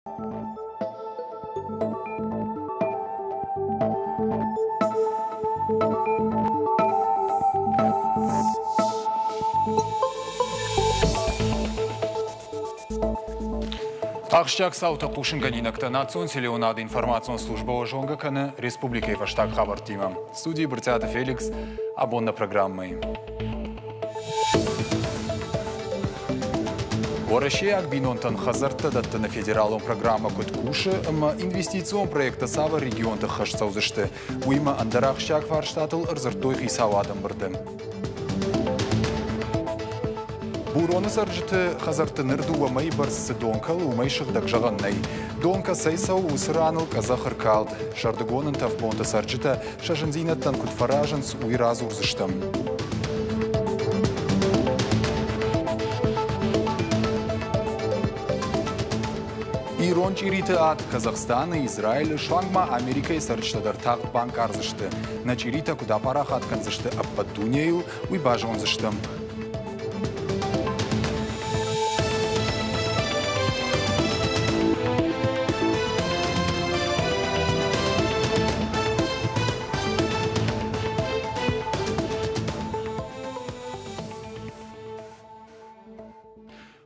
Ахсджиаг цаутӕ хъусынгӕнинӕгтӕ национ телеуынады информацион службӕ зонгӕ кӕны республикӕйы фӕстаг хабӕрттимӕ. Студийы Брытъиаты Феликс абон нӕ программӕйы. Уӕрӕсейаг бинонтӕн хӕдзӕрттӕ дӕттыны федералон программӕ куыд кусы ӕмӕ инвестицион проекттӕ цавӕр регионты хӕст цӕудзысты, уыимӕ ӕндӕр ахсджиаг фарстатыл ӕрдзырдтой хицауады ӕмбырды. Буроны цӕрджыты хӕдзӕртты ныр дыууӕ мӕйы бӕрц цы дон кӕлы, уымӕй сыгъдӕг зӕгъӕн нӕй. Дон кӕцӕй цӕуы, уыцы раныл къӕдзӕх ӕркалд. Сӕрдыгон ӕнтӕф бонты цӕрджытӕ сӕ зындзинӕдтӕн куыд фӕразынц, уый радзурдзыстӕм. Ирон чъириты ад Казахстаны, Израилы, суанг ма Америкӕйы цӕрджытӕ дӕр тагъд банкъардзысты. Нӕ чъиритӕ куыд апарахат кӕндзысты ӕппӕт дунейыл, уый базондзыстӕм.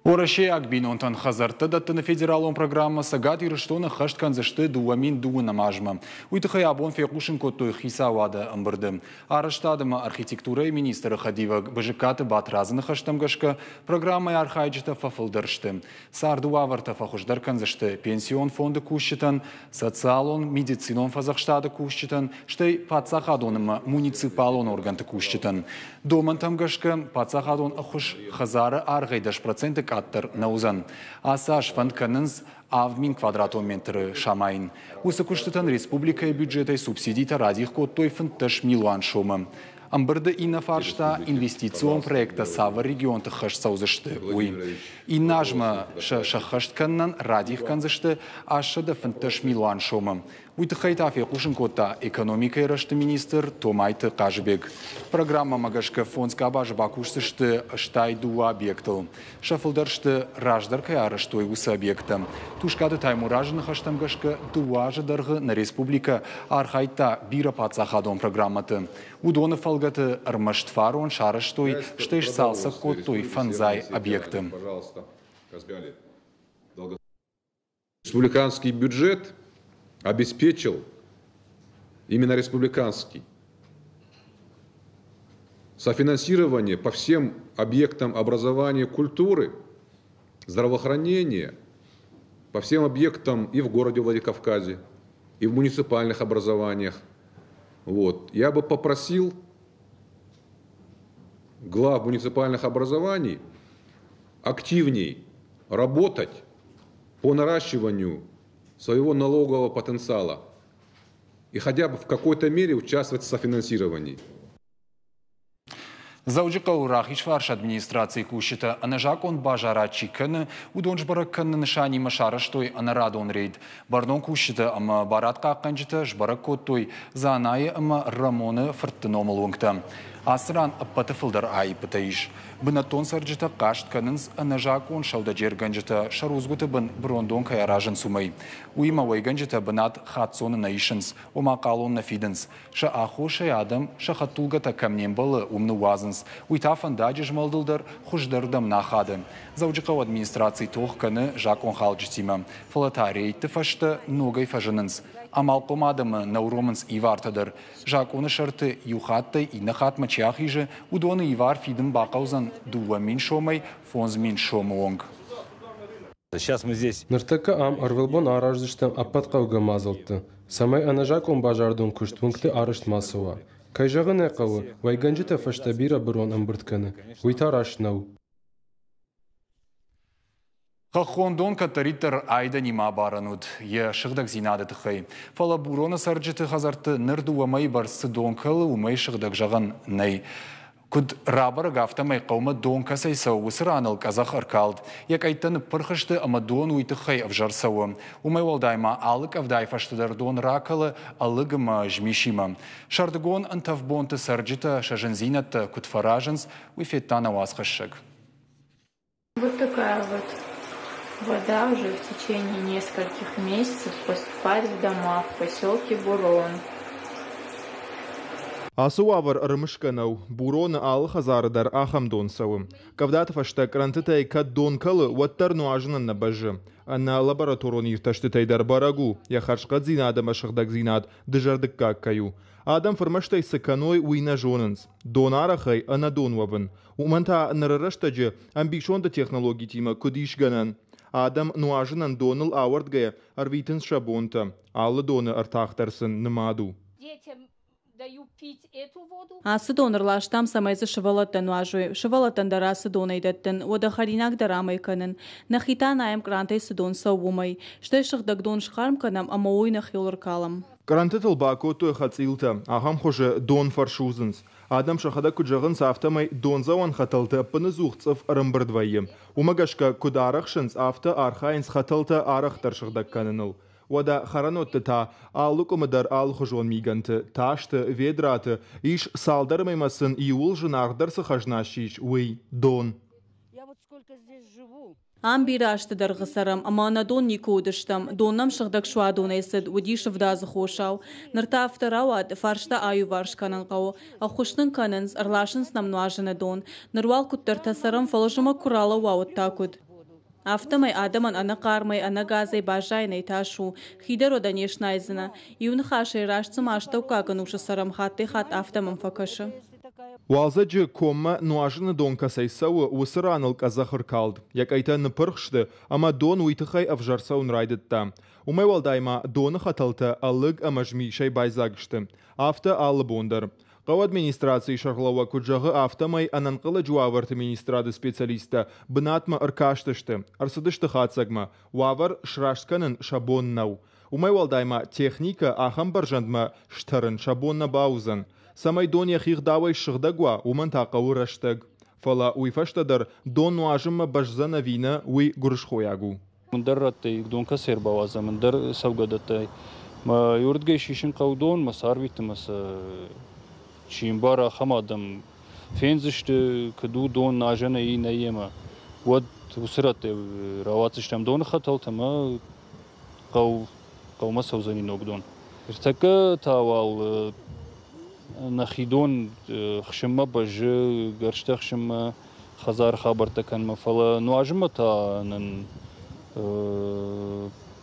Уӕрӕсейаг бинонтӕн хӕдзӕрттӕ дӕттыны федералон программӕ Цӕгат Ирыстоны ӕххӕст кӕндзысты 2009 азмӕ. Уый тыххӕй абон фехъусын кодтой хицауады ӕмбырды. Арӕзтад ӕмӕ архитектурӕйы министры хӕдивӕг Бызыккаты Батрадзы ныхӕстӕм гӕсгӕ, программӕйы архайджытӕ фӕфылдӕр сты. Царды уавӕртӕ фӕхуыздӕр кӕндзысты пенсион фонды кусджытӕн, социалон, медицинон фӕдзӕхстады кусджытӕн, стӕй паддзахадон ӕмӕ муниципалон органты кусджытӕн. Домӕнтӕм гӕсгӕ, паддзахадон ӕххуыс хӕдзары аргъӕй 10% къаддӕр нӕ уыдзӕн. Ацы аз фӕнд кӕнынц 7000 квадратон метры самайын. Уыцы куыстытӕн республикӕйы бюджетӕй субсидитӕ радих кодтой 15 милуан сомы. Ӕмбырды иннӕ фарста инвестицион проекттӕ цавӕр регионты хӕст цӕудзысты, уый. Иннӕ азмӕ сӕ сӕххӕст кӕнынӕн радих кӕндзысты 815 милуан сомы. Уый тыххӕй та фехъусын кодта экономикӕйы рӕзты министр Томайты Хъазыбег. Программӕмӕ гӕсгӕ фондз къабазы бакусдзысты 62 объектыл. Сӕ фылдӕр сты, раздӕр кӕй арӕзтой, уыцы объекттӕ. Тускъаты Таймуразы ныхӕстӕм гӕсгӕ, дыууӕ азы дӕргъы нӕ республикӕ архайдта бирӕ паддзахадон программӕты. Уыдоны фӕлгӕты ӕрмӕст фарон сарӕзтой, стӕй сцалцӕг кодтой фӕндзай объекты. Республиканский бюджет обеспечил, именно республиканский, софинансирование по всем объектам образования, культуры, здравоохранения, по всем объектам и в городе Владикавказе, и в муниципальных образованиях. Вот. Я бы попросил глав муниципальных образований активней работать по наращиванию своего налогового потенциала и хотя бы в какой-то мере участвовать в софинансировании. Дзӕуджыхъӕуы рахизфарс администрацийы кусджытӕ ӕнӕзакъон базарад чи кӕны, уыдон сбӕрӕг кӕныны нысанимӕ сарӕзтой ӕнӕрадон рейд. Бӕрнон кусджытӕ ӕмӕ барадхъахъхъӕнджытӕ сбӕрӕг кодтой Дзанайы ӕмӕ Рамоны фыртты номыл уынгтӕ. Ацы ран ӕппӕты фылдӕр аиппытӕ ис. Бынӕттон цӕрджытӕ хъаст кӕнынц, ӕнӕзакъон сӕудӕджергӕнджытӕ сӕ рудзгуыты бын брондон кӕй аразынц, уымӕй. Уыимӕ уӕйгӕнджытӕ бынат хаццоны нӕ исынц, ома хъалон нӕ фидынц. Сӕ аххосӕй адӕм сӕ хӕдтулгӕтӕ кӕм не мбӕлы, уым ныууадзынц. Уый та фӕндаджы змӕлдыл дӕр хуыздӕрдӕм нӕ ахады. Дзӕуджыхъӕуы администраци тох кӕны закъонхалджытимӕ, фӕлӕ та рейдты фӕстӕ ногӕй фӕзынынц. Амалхъом адӕмы нӕ уромынц ивартӕ дӕр. Закъоны сӕрты иу хаттӕй иннӕ хатмӕ чи ахизы, уыдоны ивар фидын бахъӕудзӕн 2000 сомӕй 5000 сомы онг. Сейчас мы здесь. Ныртӕккӕ ам ӕрвылбон араздзыстӕм ӕппӕт хъӕугӕ мадзӕлттӕ, цӕмӕй ӕнӕзакъон базардон куыст уынгты арӕзт ма цӕуа. Кӕй зӕгъын ӕй хъӕуы, уӕйгӕнджытӕ фӕстӕ бирӕ бырон ӕмбырд кӕны, уый та раст нӕу. Хӕххон дон кӕддӕриддӕр айдӕнимӕ абарӕн уыд йӕ сыгъдӕгдзинады тыххӕй. Фӕлӕ Буроны цӕрджыты хӕдзӕртты ныр дыууӕ мӕйы бӕрц цы дон кӕлы, уымӕй сыгъдӕг зӕгъӕн нӕй. Куыд рабӕрӕг, афтӕмӕй хъӕумӕ дон кӕцӕй цӕуы, уыцы раныл къӕдзӕх ӕркалд. Йӕ къӕйттӕ ныппырх сты ӕмӕ дон уый тыххӕй ӕвзӕр цӕуы. Уымӕй уӕлдай ма алы къӕвдайы фӕстӕ дӕр дон ракӕлы ӕлыг ӕмӕ змисимӕ. Сӕрдыгон ӕнтӕф бонты цӕрджытӕ сӕ зындзинӕдтӕ куыд фӕразынц, уый федта нӕ уацхӕссӕг. Вот такая вот Вода уже в течение нескольких месяцев поступает в дома в поселке Бурон. Ацы уавӕр ӕрымысгӕ нӕу. Буроны алы хӕдзары дӕр ахӕм дон цӕуы. Къӕвдаты фӕстӕ кърантытӕй кӕд дон кӕлы, уӕддӕр нуазынӕн нӕ бӕззы. Ӕнӕ лабораторон иртӕстытӕй дӕр бӕрӕг у, йӕ хӕрзхъӕддзинад ӕмӕ сыгъдӕгдзинад дызӕрдыггаг кӕй у. Адӕм фырмӕстӕй цы кӕной, уый нӕ зонынц. Донарӕхӕй ӕнӕдон уӕвын. Уымӕн та ныры рӕстӕджы ӕмбисонды технологитимӕ куыд ис гӕнӕн? Адӕм нуазынӕн доныл ауӕрдгӕйӕ ӕрвитынц сӕ бонтӕ. Алы доны ӕртах дӕр сын нымад у. Ацы дон ӕрластам, цӕмӕй дзы сывӕллӕттӕ нуазой. Сывӕллӕттӕн дӕр ацы донӕй дӕттын, уӕдӕ хӕринаг дӕр амӕй кӕнын. Нӕхи та найӕм кърантӕй цы дон цӕуы, уымӕй. Стӕй сыгъдӕг дон схъарм кӕнӕм ӕмӕ уый нӕхиуыл ӕркалӕм. Кърантытыл бакодтой хӕцъилтӕ. Ахӕм хуызы дон фӕрсудзынц. Адӕм сӕхӕдӕг куыд зӕгъынц, афтӕмӕй дондзӕуӕн хӕтӕлты ӕппыныдзух цъыф ӕрӕмбырд вӕййы. Уымӕ гӕсгӕ, куыд арӕхсынц, афтӕ архайынц хӕтӕлтӕ арӕхдӕр сыгъдӕг кӕныныл. Уӕдӕ хӕрӕнуӕтты та алы къуымы дӕр алыхуызон мигӕнты, тасты, ведраты ис цалдӕр ӕмӕ сын иууыл зынаргъдӕр цы хӕзна ссис, уый – дон. Ам бирӕ азты дӕргъы цӕрӕм ӕмӕ ӕнӕдон никуы уыдыстӕм. Дон нӕм сыгъдӕг суадонӕй цыд, уыдис ӕвдадзы хосау. Ныр та афтӕ рауад, фарста аиуварс кӕнын хъӕуы. Ӕххуыс нын кӕнынц, ӕрласынц нӕм нуазыны дон. Ныр уал куыддӕртӕ цӕрӕм, фӕлӕ зымӕг куы ралӕууа, уӕд та куыд? Афтӕмӕй адӕмӕн ӕнӕ хъармӕй, ӕнӕ газӕй баззайынӕй тас у. Хи дӕр уӕдӕ не снайдзынӕ. Иу ныхасӕй раст цыма астӕуккаг ӕнусы цӕрӕм, хаттӕй-хатт афтӕ мӕм фӕкӕсы. Уалдзӕджы коммӕ нуазыны дон кӕцӕй цӕуы, уыцы раныл къӕдзӕх ӕркалд. Йӕ къӕйтӕ ныппырх сты, ӕмӕ дон уый тыххӕй ӕвзӕр цӕуын райдыдта. Уымӕй уӕлдай ма доны хӕтӕлтӕ ӕлыг ӕмӕ змисӕй байдзаг сты. Афтӕ алы бон дӕр. Хъӕуы администрацийы сӕргълӕууӕг куыд зӕгъы, афтӕмӕй ӕнӕнхъӕлӕджы уавӕрты министрады специалисттӕ бынатмӕ ӕркастысты, ӕрцыдысты хатдзӕгмӕ, уавӕр сраст кӕнын сӕ бон нӕу. Уымӕй уӕлдай ма техникӕ ахӕм бӕрзӕндмӕ стӕрын сӕ бон нӕ бауыдзӕн. Цӕмӕй дон йӕхи гъдауӕй ссыгъдӕг уа, уымӕн та хъӕуы рӕстӕг. Фӕлӕ уый фӕстӕ дӕр дон нуазынмӕ бӕздзӕн ӕви нӕ, уый гуырысхойаг у. Ӕндӕр рӕттӕй дон кӕцы ӕрбауадзӕм, ӕндӕр цӕугӕдӕттӕй. Мӕ иуырдыгӕй сисын хъӕуы дон, мӕ сӕ арвитын, мӕ сӕ чи ӕмбары, ахӕм адӕм фендзысты, куыд у дон нуазӕн ӕви нӕ ӕмӕ уӕд уыцы рӕттӕй рауадздзыстӕм доны хӕтӕлтӕ ӕмӕ хъӕу, хъӕумӕ цӕудзӕни ног дон. Ӕртӕккӕ та уал нӕхи дон хсынмӕ бӕззы, гӕрзтӕ хсынмӕ, хӕдзары хабӕрттӕ кӕнынмӕ, фӕлӕ нуазынмӕ та нын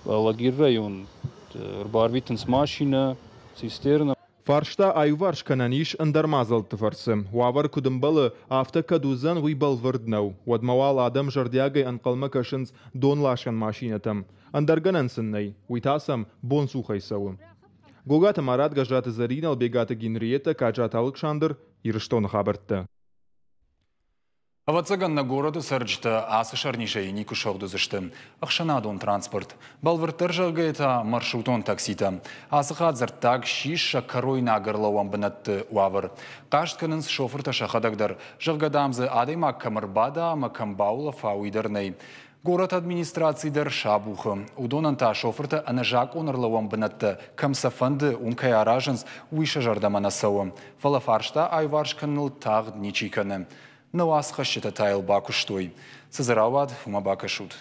Алагир район ӕрбарвитынц машинӕ, цистернӕ. Фарста аиуварс кӕнӕн ис ӕндӕр мадзӕлтты фӕрцы. Уавӕр куыд ӕмбӕлы, афтӕ кӕд уыдзӕн, уый бӕлвырд нӕу. Уӕдмӕ уал адӕм зӕрдиагӕй ӕнхъӕлмӕ кӕсынц донласӕн машинӕтӕм. Ӕндӕр гӕнӕн сын нӕй, уый та сӕм бонцухӕй цӕуы. Гогаты Марат, Гӕззаты Зӕринӕ, Албегаты Генриеттӕ, Каджаты Алыксандр, Ирыстоны хабӕрттӕ. Ӕвӕццӕгӕн, нӕ горӕты цӕрджытӕ ацы сӕрнизӕй никуы сыгъд уыдзысты. Ӕхсӕнадон транспорт. Бӕлвырддӕр зӕгъгӕйӕ та маршрутон такситӕ. Ацы хатт дзырддаг ссис сӕ кӕройнаг ӕрлӕууӕн бынӕтты уавӕр. Хъаст кӕнынц шофыртӕ сӕхӕдӕг дӕр. Зӕгъгӕ, дам дзы адӕймаг кӕм ӕрбада ӕмӕ кӕм баулӕфа, уый дӕр нӕй. Горӕты администраци дӕр сабухы. Уыдонӕн та шофыртӕ ӕнӕзакъон ӕрлӕууӕн бынӕттӕ кӕм сӕ фӕнды, уым кӕй аразынц, уый сӕ зӕрдӕмӕ нӕ цӕуы. Фӕлӕ фарста аиуварс кӕныныл тагъд ничи кӕны. Нӕ уацхӕсджытӕ та йыл бакуыстой. Цы дзы рауад, уымӕ бакӕсут.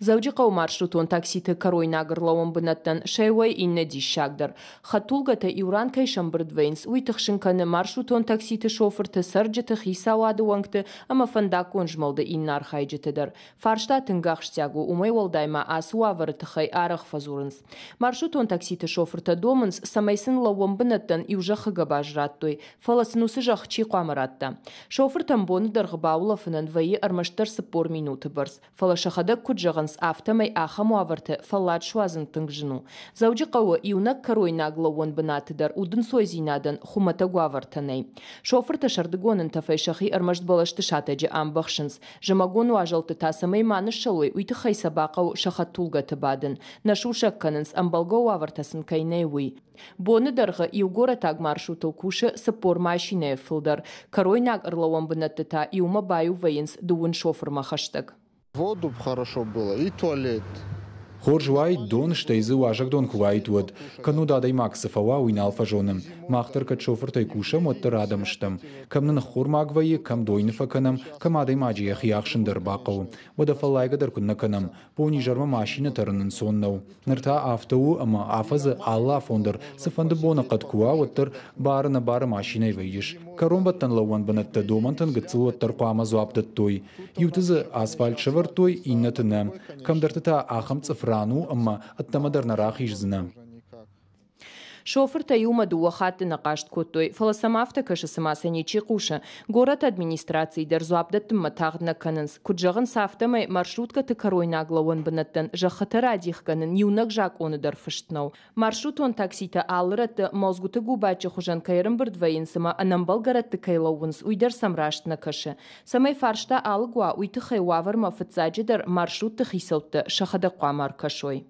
Дзӕуджыхъӕуы маршрутон такситы кӕройнаг ӕрлӕууӕн бынӕттӕн сӕ иуӕй иннӕ диссагдӕр. Хӕдтулгӕтӕ иу ран кӕй сӕмбырд вӕййынц, уый тыхсын кӕны маршрутон такситы шофырты, цӕрджыты, хицауады уӕнгты ӕмӕ фӕндаггон змӕлды иннӕ архайджыты дӕр. Фарста тынг ахсджиаг у, уымӕй уӕлдай ма ацы уавӕры тыххӕй арӕх фӕдзурынц. Маршрутон такситы шофыртӕ домынц, цӕмӕй сын лӕууӕн бынӕттӕн иу зӕххы гӕбаз радтой, фӕлӕ сын уыцы зӕхх чи хъуамӕ радта? Шофыртӕн боны дӕргъы баулӕфынӕн вӕййы ӕрмӕстдӕр 40 минуты бӕрц. Фӕлӕ сӕхӕдӕг куыд зӕгъынц, афтӕмӕй ахӕм уавӕрты фӕллад суадзын тынг зын у. Дзӕуджыхъӕуы иунӕг кӕройнаг лӕууӕн бынаты дӕр удӕнцойдзинадӕн хуымӕтӕг уавӕртӕ нӕй. Шофыртӕ сӕрдыгон ӕнтӕфӕй сӕхи ӕрмӕст бӕлӕсты сатӕджы ӕмбӕхсынц. Зымӕгон уазӕлтты та цӕмӕй ма ныссӕлой, уый тыххӕй сӕ бахъӕуы сӕ хӕдтулгӕты бадын. Нӕ сусӕг кӕнынц, ӕмбӕлгӕ уавӕртӕ сын кӕй нӕй, уый. Боны дӕргъы иу горӕтаг маршрутыл кусы 40 машинӕйы фылдӕр, кӕройнаг ӕрлӕууӕн бынӕтты та иумӕ баиу вӕййынц дыууын шофырмӕ хӕстӕг. Воду хорошо было и туалет. Хорз уаид дон, стӕй дзы уазӕгдон куы уаид, уӕд. Кӕннод адӕймаг цы фӕуа, уый нал фӕзоны. Мах дӕр кӕд шофыртӕй кусӕм, уӕддӕр адӕм стӕм. Кӕм нын ӕххормаг вӕййы, кӕм дойны фӕкӕнӕм, кӕм адӕймаджы йӕхи ӕхсын дӕр бахъӕуы. Уӕдӕ фӕллайгӕ дӕр куыннӕ кӕнӕм. Бон-изӕрмӕ машинӕ тӕрын ӕнцон нӕу. Ныр та афтӕ у, ӕмӕ афӕдзы алы афон дӕр цыфӕнды боныхъӕд куы уа, уӕддӕр бары-нӕбары машинӕйы вӕййыс. Кӕронбӕттӕн лӕууӕн бынӕттӕ домӕнтӕн гыццыл уӕддӕр хъуамӕ дзуапп дӕттой. Иуты дзы асфальт сӕвӕрдтой, иннӕты нӕ. Кӕмдӕрты та ахӕм цъыф ран у, ӕмӕ ӕддӕмӕ дӕр нӕ рахиздзынӕ. Шофыртӕ иумӕ дыууӕ хатты нӕ хъаст кодтой, фӕлӕ сӕм афтӕ кӕсы, цыма сӕ ничи хъусы. Горӕты администрацийы дӕр дзуапп дӕттынмӕ тагъд нӕ кӕнынц. Куыд зӕгъынц, афтӕмӕй маршруткӕты кӕройнаг лӕууӕн бынӕттӕн зӕххытӕ радих кӕнын иунӕг закъоны дӕр фыст нӕу. Маршрутон такситӕ алы рӕтты мӕлдзгуыты губаччы хуызӕн кӕй ӕрӕмбырд вӕййынц ӕмӕ ӕнӕмбӕлгӕ рӕтты кӕй лӕууынц, уый дӕр сӕм раст нӕ кӕсы. Цӕмӕй фарста алыг уа, уый тыххӕй уавӕрмӕ фыццаджыдӕр маршрутты хицӕуттӕ сӕхӕдӕг хъуамӕ ӕркӕсой.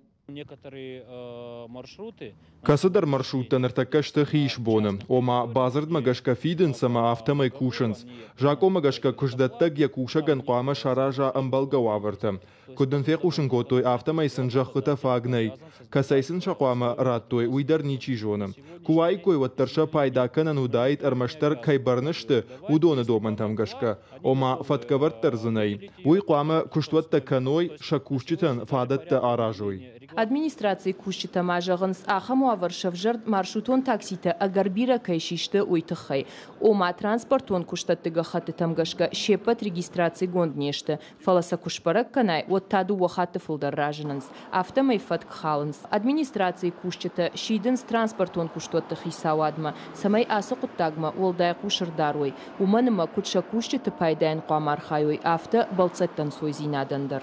Кӕцыдӕр маршруттӕ ныртӕккӕ сты хиисбоны, ома бадзырдмӕ гӕсгӕ фидынц ӕмӕ афтӕмӕй кусынц. Закъонмӕ гӕсгӕ куыстдӕттӕг йӕ кусӕгӕн хъуамӕ сараза ӕмбӕлгӕ уавӕртӕ. Куыд нын фехъусын кодтой, афтӕмӕй сын зӕххытӕ фаг нӕй. Кӕцӕй сын сӕ хъуамӕ радтой, уый дӕр ничи зоны. Куы уаиккой, уӕддӕр сӕ пайда кӕнӕн уыдаид ӕрмӕстдӕр кӕй бӕрны сты, уыдоны домӕнтӕм гӕсгӕ. Ома, фӕткӕвӕрд дӕр дзы нӕй. Уый хъуамӕ куыстуӕттӕ кӕной, сӕ кусджытӕн фадӕттӕ аразой. Администрацийы кусджытӕ ма зӕгъынц, ахӕм уавӕр сӕвзӕрд маршрутон такситӕ ӕгӕр бирӕ кӕй систы, уый тыххӕй. Ома, транспортон куыстӕтты гӕххӕттытӕм гӕсгӕ се ппӕт регистрацигонд не сты, фӕлӕ сӕ куы сбӕрӕг кӕнай, уӕд та дыууӕ хатты фылдӕр разынынц. Афтӕмӕй фӕтк халынц. Администрацийы кусджытӕ сидынц транспортон куыстуӕтты хицауадмӕ, цӕмӕй ацы хъуыддагмӕ уӕлдай хъус ӕрдарой, уымӕн ӕмӕ куыд сӕ кусджыты пайдайӕн хъуамӕ архайой, афтӕ бӕлццӕттӕн сойдзинадӕн дӕр.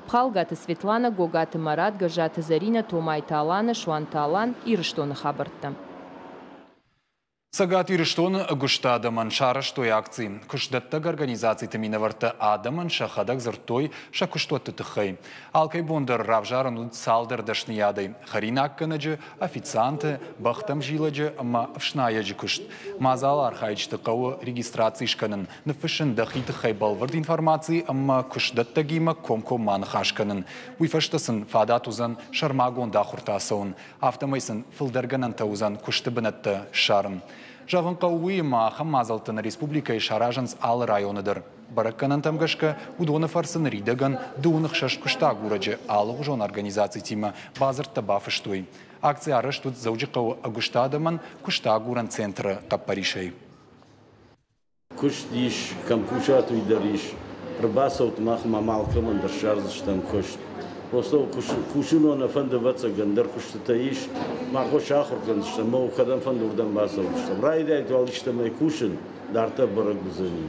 Пхалгаты Светлана, Гогаты Марат, Гӕззаты Зӕринӕ, Томайты Алана, Суанты Алан, Ирыстоны хабӕрттӕ. Цӕгат Ирыстоны ӕгуыст адӕмӕн сарӕзтой акци. Куыстдӕттӕг организациты минӕвӕрттӕ адӕмӕн сӕхӕдӕг дзырдтой сӕ куыстуӕтты тыххӕй. Алкӕй бон дӕр равзарын уыд цалдӕр дӕсныйадӕй – хӕринаггӕнӕджы, официанты, бӕхтӕм зилӕджы ӕмӕ ӕфснайӕджы куыст. Мадзалы архайджыты хъӕуы регистраци скӕнын, ныффыссын дӕхи тыххӕй бӕлвырд информаци ӕмӕ куыстдӕттӕгимӕ комкоммӕ аныхас кӕнын. Уый фӕстӕ сын фадат уыдзӕн сӕрмагонд ахуыртӕ ацӕуын. Афтӕмӕй сын фылдӕр гӕнӕнтӕ уыдзӕн куысты бынӕттӕ ссарын. Зӕгъын хъӕуы уый, ӕмӕ ахӕм мадзӕлттӕ нӕ республикӕйы саразынц алы районы дӕр. Бӕрӕггӕнӕнтӕм гӕсгӕ, уыдоны фӕрцы ныридӕгӕн дыууын ӕхсӕз куыстагурӕджы алыгъуызон организацитимӕ бадзырдтӕ бафыстой. Акци арӕзт уыд Дзӕуджыхъӕуы ӕгуыст адӕмӕн куыстагурӕн центры хъӕппӕрисӕй. Куыст ис, кӕм кусат, уый дӕр ис. Ӕрбацӕут махмӕ ӕмӕ алкӕмӕн дӕр ссардзыстӕм куыст. Просто кусын уӕ нӕ фӕнды, ӕвӕццӕгӕн, ӕндӕр куыстытӕ ис. Мах уӕ сахуыр кӕндзыстӕм, ӕмӕ кӕдӕм фӕнды, уырдӕм бацӕудзыстӕм. Райдайут уал истӕмӕй кусын, дарддӕр бӕрӕг уыдзӕни.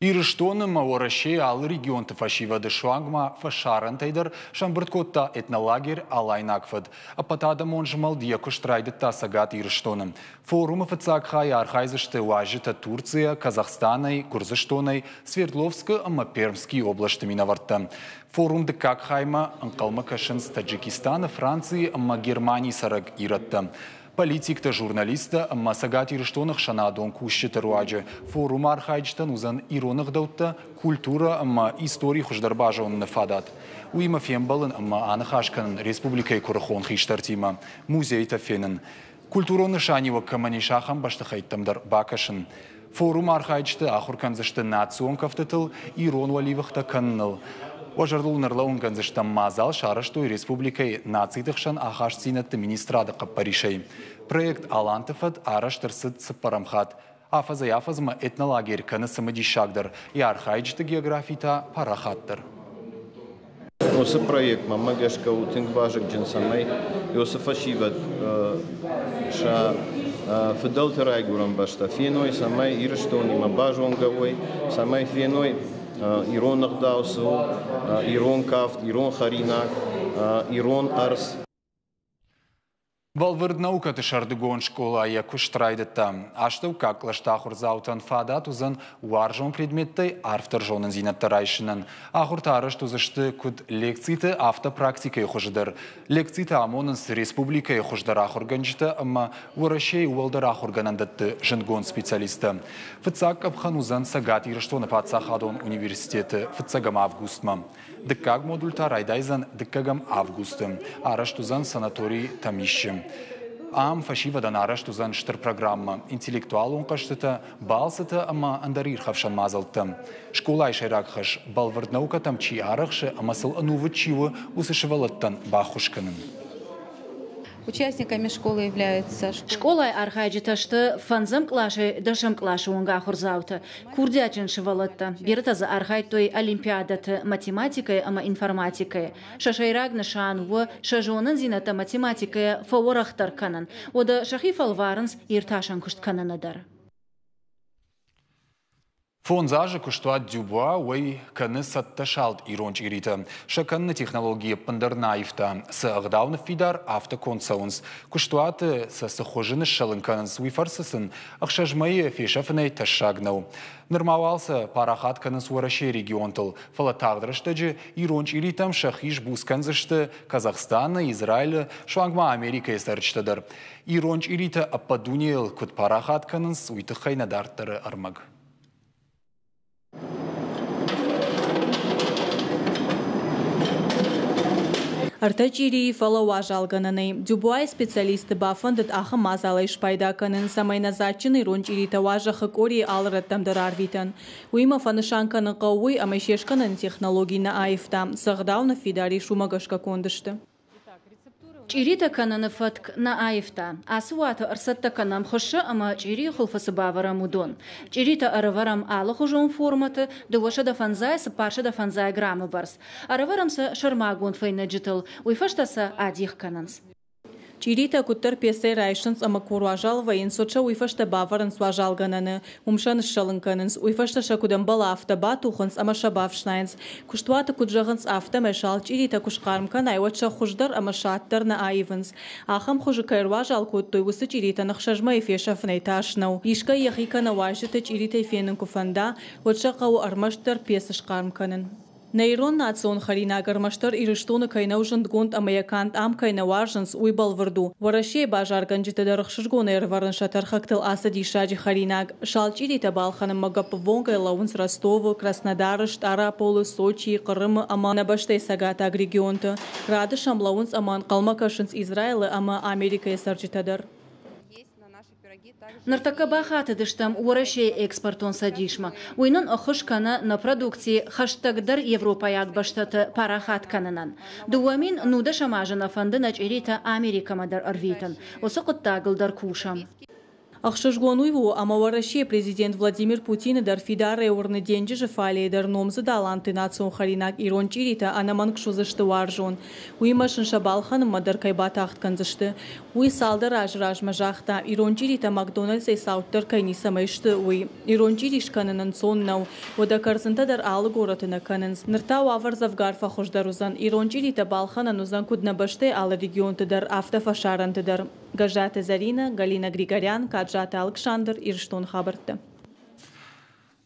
Ирыстоны ӕмӕ Уӕрӕсейы алы регионты фӕсивӕды суанг ма фӕсарӕнтӕй дӕр сӕмбырд кодта этнолагерь «Алайнаг фӕд». Ӕппӕтадӕмон змӕлд йӕ куыст райдыдта Цӕгат Ирыстоны. Форумы фыццаг хайы архайдзысты уазджытӕ Турцийӕ, Казахстанӕй, Гуырдзыстонӕй, Свердловскы ӕмӕ Пермскийы областы минӕвӕрттӕ. Форум дыккаг хаймӕ ӕнхъӕлмӕ кӕсынц Таджикистаны, Францийы ӕмӕ Германийы цӕрӕг ирӕттӕ. Политиктӕ, журналисттӕ ӕмӕ Цӕгат Ирыстоны хсӕнадон кусджыты руаджы форумы архайджытӕн уыдзӕн ирон ӕгъдӕуттӕ, культурӕ ӕмӕ истори хуыздӕр базоныны фадат. Уыимӕ фембӕлын ӕмӕ аныхас кӕнын республикӕйы куырыхон хистӕртимӕ, музейтӕ фенын. Культурон нысаниуӕг кӕмӕн ис, ахӕм бӕстыхӕйттӕм дӕр бакӕсын. Форумы архайджыты ахуыр кӕндзысты национ кӕфтытыл, ирон уӕливыхтӕ кӕныныл. Уӕ зӕрдыл нын ӕрлӕууын кӕндзыстӕм, мадзал сарӕзтой республикӕйы нациты хсӕн ахастдзинӕдты министрады хъӕппӕрисӕй. Проект «Аланты фӕд» арӕзт ӕрцыд цыппӕрӕм хатт. Афӕдзӕй-афӕдзмӕ этнолагерь кӕны цымыдисагдӕр, йӕ архайджыты географи та парахатдӕр. Уыцы проект мӕнмӕ гӕсгӕ у тынг вазыгджын, цӕмӕй уыцы фӕсивӕд сӕ фыдӕлты райгуырӕн бӕстӕ феной, цӕмӕй Ирыстонимӕ базонгӕ уой, цӕмӕй феной ирон ӕгъдау цы у, ирон кафт, ирон хӕринаг, ирон ӕрдз. Бӕлвырд наукӕты сӕрдыгон скъола йӕ куыст райдыдта. Астӕуккаг кълӕсты ахуырдзаутӕн фадат уыдзӕн уарзон предметтӕй арфдӕр зонындзинӕдтӕ райсынӕн. Ахуыртӕ арӕзт уыдзысты куыд лекциты, афтӕ практикӕйы хуызы дӕр. Лекцитӕ амонынц республикӕйы хуыздӕр ахуыргӕнджытӕ ӕмӕ Уӕрӕсейы уӕлдӕр ахуыргӕнӕндӕтты зындгонд специалисттӕ. Фыццаг къӕпхӕн уыдзӕн Цӕгат Ирыстоны паддзахадон университеты фыццӕгӕм августмӕ. Дыккаг модуль та райдайдзӕн 2 августы. Арӕзт уыдзӕн санаторий Тӕмисчы. Ам фӕсивӕдӕн арӕзт уыдзӕн стыр программӕ, интеллектуалон хъӕзтытӕ, балцытӕ ӕмӕ ӕндӕр ирхӕфсӕн мадзӕлттӕ. Скъолайы сӕйраг хӕс – бӕлвырд наукӕтӕм чи арӕхсы ӕмӕ сыл ӕнувыд чи у, уыцы сывӕллӕттӕн баххуыс кӕнын. Участниками школы являются Скъолайы архайджытӕ сты фӕндзӕм къласӕй дӕсӕм къласы онг ахуырдзаутӕ, курдиатджын сывӕллӕттӕ. Бирӕтӕ дзы архайдтой олимпиадӕты математикӕйы ӕмӕ информатикӕйы. Сӕ сӕйраг нысан у сӕ зонындзинӕдтӕ математикӕйӕ фӕуӕрӕхдӕр кӕнын. Уӕдӕ сӕхи фӕлварынц иртасӕн куыст кӕныны дӕр. Фондз азы куыстуат Дюбуа уӕй кӕны цӕттӕ салд ирон чъиритӕ. Сӕ кӕныны технологи ӕппындӕр нӕ аивта. Цы ӕгъдау ныффидар, афтӕ конд цӕуынц. Куыстуаты сӕ цы хуызы ныссӕлын кӕнынц, уый фӕрцы сын 6 мӕйы фесӕфынӕй тӕссаг нӕу. Нырма уал сӕ парахат кӕнынц Уӕрӕсейы регионтыл, фӕлӕ тагъд рӕстӕджы ирон чъиритӕм сӕхи сбуц кӕндзысты Казахстаны, Израилы, суанг ма Америкӕйы цӕрджытӕ дӕр. Ирон чъиритӕ ӕппӕт дунейыл куыд парахат кӕнынц, уый тыххӕй нӕ дарддӕры ӕрмӕг. Ӕртӕ чъирийы, фӕлӕ уазалгӕнӕнӕй. Дюбуайы специалистты бафӕндыд ахӕм мадзалӕй спайда кӕнын, цӕмӕй нӕ дзаджджын ирон чъиритӕ уа зӕххы къорийы алы рӕттӕм дӕр арвитӕн. Уыимӕ фӕнысан кӕнын хъӕуы уый, ӕмӕ се скӕныны технологи нӕ аивта, цы ӕгъдау ныффидар ис, уымӕ гӕсгӕ конд сты. Чъиритӕ кӕныны фӕтк нӕ аивта. Ацы уаты ӕрцӕттӕ кӕнӕм хуыссы ӕмӕ чъирийы хуылфы цы бавӕрӕм, уыдон. Чъиритӕ ӕрӕвӕрӕм алыхуызон формӕты, 250, 450 граммы бӕрц. Ӕрӕвӕрӕм сӕ сӕрмагонд фӕйнӕджытыл, уый фӕстӕ сӕ адих кӕнынц. Чъиритӕ куыддӕр пецӕй райсынц ӕмӕ куы ӕруазал вӕййынц, уӕд сӕ уый фӕстӕ бавӕрынц уазалгӕнӕны. Уым сӕ ныссӕлын кӕнынц, уый фӕстӕ сӕ куыд ӕмбӕлы, афтӕ батухынц ӕмӕ сӕ бафснайынц. Куыстуаты куыд зӕгъынц, афтӕмӕй салд чъиритӕ куы схъарм кӕнай, уӕд сӕ хуыз дӕр ӕмӕ сӕ ад дӕр нӕ аивынц. Ахӕм хуызы кӕй ӕруазал кодтой, уыцы чъиритӕн 6 мӕйы фесӕфынӕй тас нӕу. Искӕй йӕхи кӕнӕ уазджыты чъиритӕй фенын куы фӕнда, уӕд сӕ хъӕуы ӕрмӕстдӕр пецы схъарм кӕнын. Нӕ ирон национ хӕринаг ӕрмӕстдӕр Ирыстоны кӕй нӕу зындгонд ӕмӕ йӕ канд ам кӕй нӕ уарзынц, уый бӕлвырд у. Уӕрӕсейы базаргӕнджытӕ дӕр ӕхсызгонӕй ӕрывӕрынц сӕ тӕрхӕгтыл ацы диссаджы хӕринаг. Салд чъиритӕ балхӕнынмӕ гӕппӕввонгӕй лӕууынц Ростовы, Краснодары, Стъараполы, Сочийы, Хъырымы ӕмӕ нӕ бӕстӕйы цӕгатаг регионты. Рады сӕм лӕууынц ӕмӕ ӕнхъӕлмӕ кӕсынц Израилы ӕмӕ Америкӕйы цӕрджытӕ дӕр. Ныртӕккӕ бахатыдыстӕм Уӕрӕсейы экспортон цӕдисмӕ. Уый нын ӕххуыс кӕны нӕ продукци хӕстӕгдӕр европӕйаг бӕстӕты парахат кӕнынӕн. 2010 азы нӕ фӕнды нӕ чъиритӕ Америкӕмӕ дӕр ӕрвитын. Уыцы хъуыддагыл дӕр кусӕм. Ӕхсызгон уый у, ӕмӕ Уӕрӕсейы президент Владимир Путины дӕр фидарӕй уырны денджызы фалейы дӕр номдзыд аланты национ хӕринаг ирон чъиритӕ ӕнӕмӕнг суыдзысты уарзон. Уыимӕ сын сӕ балхӕнынмӕ дӕр кӕй батагъд кӕндзысты. Уый цалдӕр азы размӕ загъта, ирон чъиритӕ Макдональдсӕй цауддӕр кӕй ницӕмӕй сты, уый. Ирон чъири скӕнын ӕнцон нӕу. Уӕдӕ кӕрдзынтӕ дӕр алы горӕты нӕ кӕнынц. Ныр та уавӕр дзӕвгар фӕхуыздӕр уыдзӕн. Ирон чъиритӕ балхӕнӕн уыдзӕн куыд нӕ бӕстӕйы алы регионты дӕр, афтӕ фӕсарӕнты дӕр. Гӕззаты Зӕринӕ, Галина Григорян, Каджаты Алыксандр, Ирыстоны хабӕрттӕ.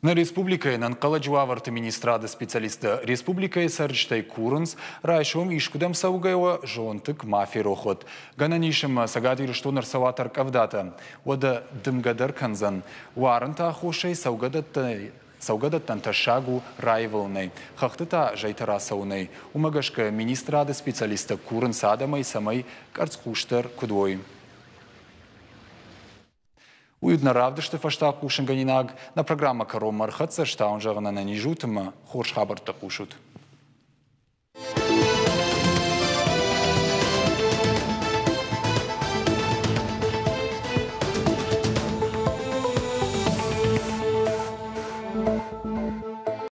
Нӕ республикӕйы ӕнӕнхъӕлӕджы уавӕрты министрады специалисттӕ республикӕйы цӕрджытӕй курынц, райсом искуыдӕм цӕугӕ уӕ зонтыкк ма ферох уӕд. Гӕнӕн ис ӕмӕ Цӕгат Ирыстон ӕрцӕуа тӕрккъӕвдатӕ. Уӕдӕ дымгӕ дӕр кӕндзӕн. Уарынты аххосӕй цӕугӕдӕттӕн тӕссаг у раивылынӕй, хӕхты та зӕйтӕ рацӕуынӕй. Уымӕ гӕсгӕ министрады специалисттӕ курынц адӕмӕй, цӕмӕй къӕрцхъусдӕр куыд уой. Уый уыд нӕ равдысты фӕстаг хъусынгӕнинаг. Нӕ программӕ кӕронмӕ ӕрхӕццӕ, стауын зӕгъын ӕнӕниз ут ӕмӕ хорз хабӕрттӕ хъусут.